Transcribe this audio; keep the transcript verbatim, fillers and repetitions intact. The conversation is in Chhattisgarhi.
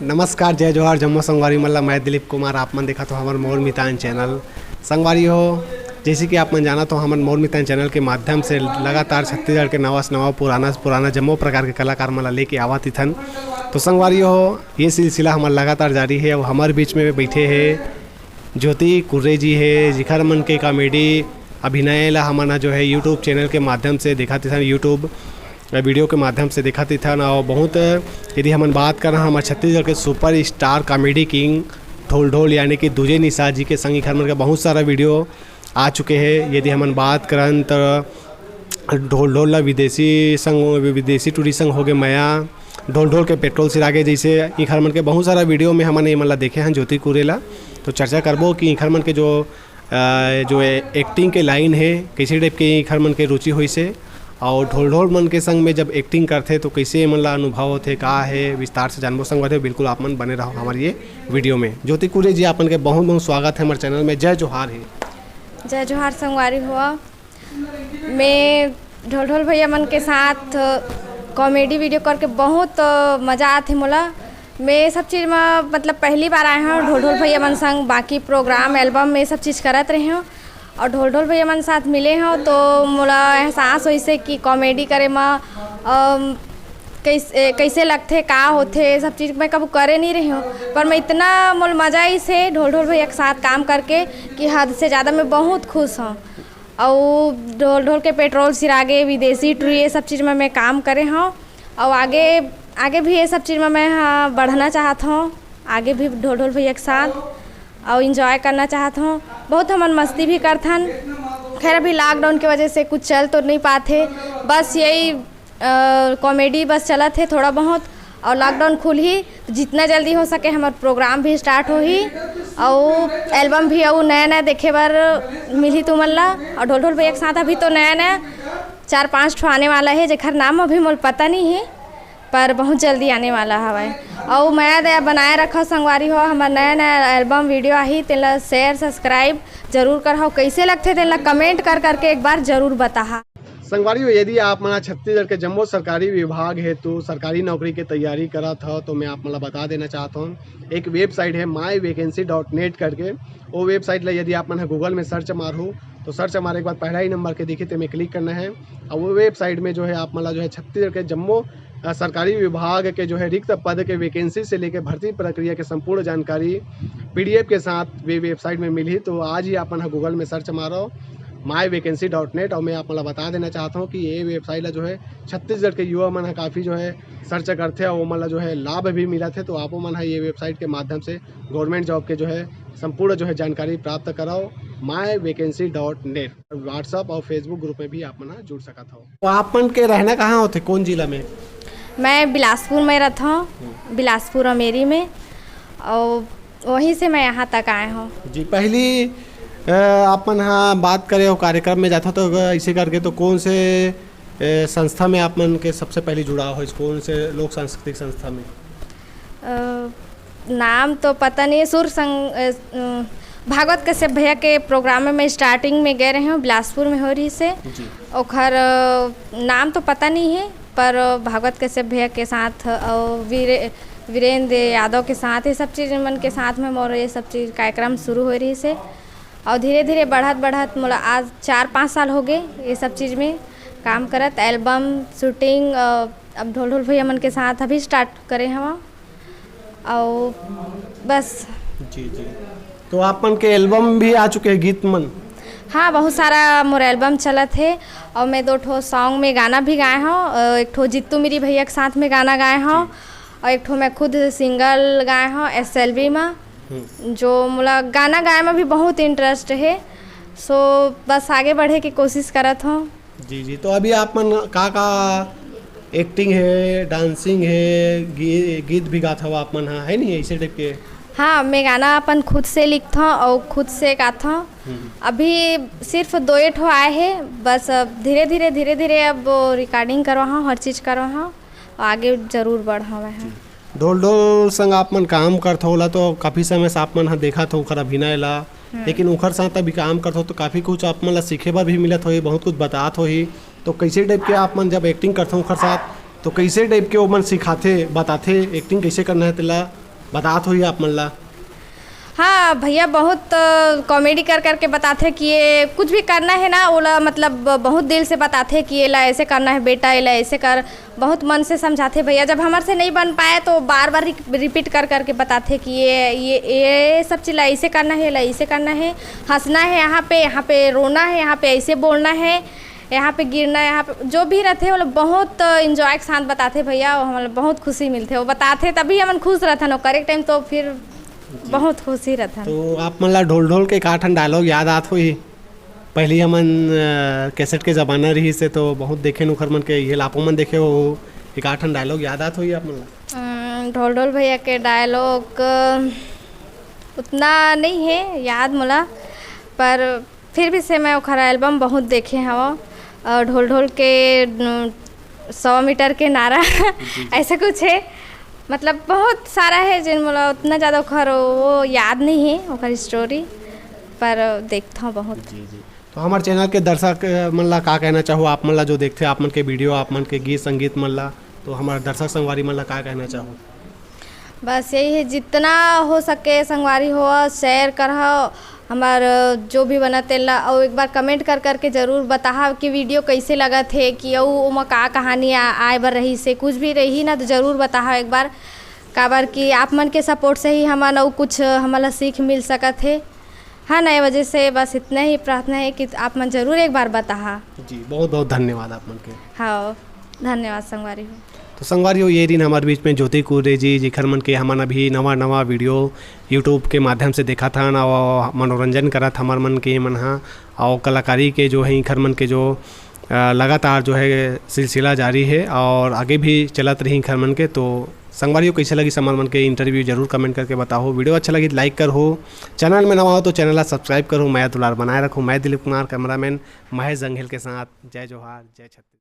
नमस्कार, जय जोहार, जम्मो संगवारी मन ला। मैं दिलीप कुमार, आप मन देखत हो हमर मोर मितान चैनल। संगवारी हो, जैसे कि आप मन जानत हो, हमन मोर मितान चैनल के माध्यम से लगातार छत्तीसगढ़ के नवा से नवा, पुराना से पुराना जम्मो प्रकार के कलाकार मन ला लेके आवत इथन। तो संगवारी हो, ये सिलसिला हमर लगातार जारी है। और हमर बीच में बैठे हैं ज्योति कुर्रे जी है, जिखर मन के कॉमेडी अभिनय ला हमन ह जो है YouTube चैनल के माध्यम से देखत इथन, YouTube वीडियो के माध्यम से देखत इथन। और बहुत, यदि हमन बात करन हमर छत्तीसगढ़ के सुपर स्टार कॉमेडी किंग ढोल ढोल यानी कि दूजे निषाद जी के संग इखर मन के बहुत सारा वीडियो आ चुके हैं। यदि हमन बात करन त ढोल ढोल ला विदेशी संग, विदेशी टूरी संग होगे मया, ढोल ढोल के पेट्रोल सिरागे, जैसे इखर मन के बहुत सारा वीडियो में हमन ये मन ला देखे हन ज्योति कुर्रे ला। तो चर्चा करबो कि इखर मन के जो, अ, जो एक्टिंग के लाइन है, कैसे टाइप के इखर मन के रुचि होइस हे, और ढोल ढोल मन के संग में जब एक्टिंग करथे तो कैसे ये मन ला अनुभव होथे, का है, विस्तार से जानबो संगवारी हो। बिल्कुल आप मन बने रहो हमारे ये वीडियो में। ज्योति कुर्रे जी, आप मन के बहुत बहुत स्वागत है हमारे चैनल में। जय जोहार है। जय जोहार संगवारी हो। मैं ढोल ढोल भैया मन के साथ कॉमेडी वीडियो करके बहुत, अ, मजा आथे मोला। मैं ये सब चीज में, मतलब, पहली बार आए हव ढोल ढोल भैया मन संग। बाकी प्रोग्राम, एल्बम में ये सब चीज करत रहे हव, और ढोल ढोल भैया मन साथ मिले हव तो मोला एहसास होइस हे कि कॉमेडी करे में, अम, कैसे, कैसे लगथे, का होथे, ये सब चीज मैं कभू करे नहीं रही हूँ। पर मैं इतना मोला मजा आइस हे ढोल ढोल भैया के साथ काम करके कि हद से ज्यादा मैं बहुत खुश हूँ। अउ ढोल ढोल के पेट्रोल सिरागे, विदेशी टूरी, ये सब चीज में मैं काम करे हव। अउ आगे, आगे भी ये सब चीज में मैं, हाँ, बढ़ना चाहत हव, आगे भी ढोल ढोल भैया के साथ अउ एंजॉय करना चाहत हव। बहुत हमन मस्ती भी करथन। खैर, अभी लॉकडाउन के वजह से कुछ चल तो नहीं पाथे, बस यही, अ, कॉमेडी बस चलत हे थोड़ा बहुत। और लॉकडाउन खुलही तो जितना जल्दी हो सके हमर प्रोग्राम भी स्टार्ट होही, अउ एल्बम भी अउ नया नया देखे बर मिलही तुमन ला। और ढोल ढोल भैया के साथ अभी तो नया नया चार पांच ठो आने वाला है, जेकर नाम अभी मोला पता नहीं है, पर बहुत जल्दी आने वाला हवय। अउ मया दया बनाए रखव संगवारी हो, हमर नया नया एल्बम वीडियो आही, तेला शेयर सब्सक्राइब जरूर करहव। कैसे लगथे तेला कमेंट कर करके एक बार जरूर बताहा। संगवारी हो, यदि आप मन ह छत्तीसगढ़ के जम्मो सरकारी विभाग हेतु सरकारी नौकरी के तैयारी करत हव, तो मैं आप मन ला बता देना चाहत हूँ, एक वेबसाइट है माई वैकेंसी डॉट नेट करके। वो वेबसाइट ला यदि आप मन ह गूगल में सर्च मारहू, तो सर्च मारे के बाद पहला ही नंबर के दिखी, तेमे क्लिक करना है। और वो वेबसाइट में जो है आप मन ला जो है छत्तीसगढ़ के जम्मो, अ, सरकारी विभाग के जो है रिक्त पद के वैकेंसी से लेके भर्ती प्रक्रिया के संपूर्ण जानकारी पीडीएफ के साथ वे वेबसाइट में मिलही। तो आज ही आप मन ह गूगल में सर्च मारो माई वैकेंसी डॉट नेट। और मैं आप मन ला बता देना चाहत हूँ कि ये वेबसाइट ला जो है छत्तीसगढ़ के युवा मन ह काफ़ी जो है सर्च करथे और ओमन ला जो है लाभ भी मिलत हे। तो आप मन ह ये वेबसाइट के माध्यम से गवर्नमेंट जॉब के जो है संपूर्ण जो है जानकारी प्राप्त करव माई वैकेंसी डॉट नेट। WhatsApp और Facebook ग्रुप में भी आप मन ह जुड़ सकत हव। तो आप मन के रहना कहाँ होथे, कौन जिला में? मैं बिलासपुर में रहता हूँ, बिलासपुर अमेरी में, और वहीं से मैं यहाँ तक आए हूँ। जी, पहली, अ, आप मन ह बात करे हो कार्यक्रम में जाथो तो ऐसे करके, तो कौन से, अ, संस्था में आप मन के सबसे पहली जुड़ाव होइस, कौन से लोक सांस्कृतिक संस्था में? अ, नाम तो पता नहीं है। सुर संग, अ, अ, भागवत कश्यप भैया के प्रोग्राम में मैं स्टार्टिंग में गए रहे हूँ, बिलासपुर में हो रही से। जी। ओखर, अ, नाम तो पता नहीं है, पर भागवत कश्यप भैया के साथ और वीरे-, वीरेंद्र यादव के साथ, ये सब चीज मन के साथ में मोर ये सब चीज कार्यक्रम शुरू हो रही से। और धीरे धीरे बढ़त बढ़त मोला आज चार पाँच साल हो गए ये सब चीज में काम करत। एल्बम शूटिंग, अ, अब ढोल ढोल भैया मन के साथ अभी स्टार्ट करे हवा। और बस। जी, जी। तो आप मन के एल्बम भी आ चुके हैं, गीत मन? हाँ, बहुत सारा मोर एल्बम चलत हे और मैं दो ठो सॉन्ग में गाना भी गाए हव। अ, एक ठो जित्तू मेरी भैया के साथ में गाना गाए हव जी। और एक ठो मैं खुद सिंगल गाए हव एसएलवी में। हम्म। जो मोला गाना गाए में भी बहुत इंटरेस्ट हे, सो बस आगे बढ़े के कोशिश करत हव। जी, जी। तो अभी आप मन का, का एक्टिंग हे, डांसिंग हे, गी-, गीत भी गात हव आप मन ह, है नहीं, ऐसे टाइप के? हाँ, मैं गाना अपन खुद से लिखथव और खुद से गाथव। हम्म। अभी सिर्फ दो ठो आए हे, बस अब धीरे-धीरे, धीरे-धीरे अब रिकॉर्डिंग करवाहव, हर चीज करवाहव, आगे जरूर बढ़ावे हैं। जी। ढोल ढोल संग आप मन काम करथव, ओला तो काफी समय से आप मन ह देखत हो ओखर अभिनय ला, हम्म। लेकिन ओखर साथ अभी काम करथव तो काफी कुछ आप मन ला सीखे बर भी मिलत होही, बहुत कुछ बतात होही। तो कैसे टाइप के आप मन जब एक्टिंग करथव ओखर साथ, तो कैसे टाइप के ओमन सिखाथे, बताथे एक्टिंग कैसे करना है तेला? बतात होही आप मन ला? हाँ भैया, बहुत कॉमेडी कर करके बताथे कि ये कुछ भी करना है ना, ओला मतलब बहुत दिल से बताथे कि एला ऐसे करना है बेटा, एला ऐसे कर, बहुत मन से समझाथे भैया। जब हमर से नहीं बन पाए तो बार बार रिपीट कर करके बताथे कि ये ये ये सब चीज ला ऐसे करना है, एला ऐसे करना है, हंसना है यहाँ पे, यहाँ पे रोना है, यहाँ पे ऐसे बोलना है, यहाँ पे गिरना, यहाँ पे जो भी रहथे, वो लोग बहुत इंजॉय के साथ बताथे भैया। वो हमन ला बहुत खुशी मिलथे, वो बताथे तभी हमन खुश रहथन, वो करेक्ट टाइम तो फिर बहुत खुशी रहथन। तो आप मन ला ढोल ढोल के का ठन डायलॉग याद आत होही? पहली हमन अ, कैसेट के जमाना रहिस हे, तो बहुत देखे ओखर मन के, ये लापो मन देखे हो, एक आठ ठन डायलॉग याद आत होही आप मन ला? अम, ढोल ढोल भैया के डायलॉग उतना नहीं है याद मोला, पर फिर भी से मैं ओखर एल्बम बहुत देखे हव। और ढोल ढोल के न, सौ मीटर के नारा ऐसा कुछ है, मतलब बहुत सारा है जिन मोला उतना ज़्यादा ओखर वो याद नहीं है ओखर स्टोरी, पर देखता हूँ बहुत। जी जी। तो हमारे चैनल के दर्शक अ, मन ला का कहना चाहो, आप मन ला जो देखथे आप मन के वीडियो, आप मन के गीत संगीत मन ला, तो हमारे दर्शक संगवारी मन ला का कहना चाहो? बस यही है, जितना हो सके संगवारी हो, शेयर करहो हमार जो भी बना तेला, और एक बार कमेंट कर करके जरूर बताहा कि वीडियो कैसे लगत है, कि अउ ओमा का कहानी आ, आए बर रही से, कुछ भी रही ना तो जरूर बताहा एक बार, काबर कि आप मन के सपोर्ट से ही हमन अउ कुछ हमन ला सीख मिल सकत है। हाँ ना, ये वजह से बस इतना ही प्रार्थना है कि आप मन जरूर एक बार बताहा। जी, बहुत बहुत धन्यवाद आप मन के। हाँ, धन्यवाद संगवारी हो। तो संगवारी हो, ये दिन हमारे बीच में ज्योति कुरे जी, जिखर मन के हमन अभी नवा नवा वीडियो यूट्यूब के माध्यम से देखत हन और मनोरंजन करत हमर मन के मन हा, और कलाकारी के जो है इखर मन के जो अ, लगातार जो है सिलसिला जारी है और आगे भी चलत रही इखर मन के। तो संगवारी हो, कैसे लगी हमर मन के इंटरव्यू, जरूर कमेंट करके बताओ। वीडियो अच्छा लगी लाइक करहो, चैनल में नवा हो तो चैनल ला सब्सक्राइब करहो। मैं दुलार बनाए रखो। मैं दिलीप कुमार, कैमरामैन महेश जंघेल के साथ। जय जोहार, जय छत्तीसगढ़।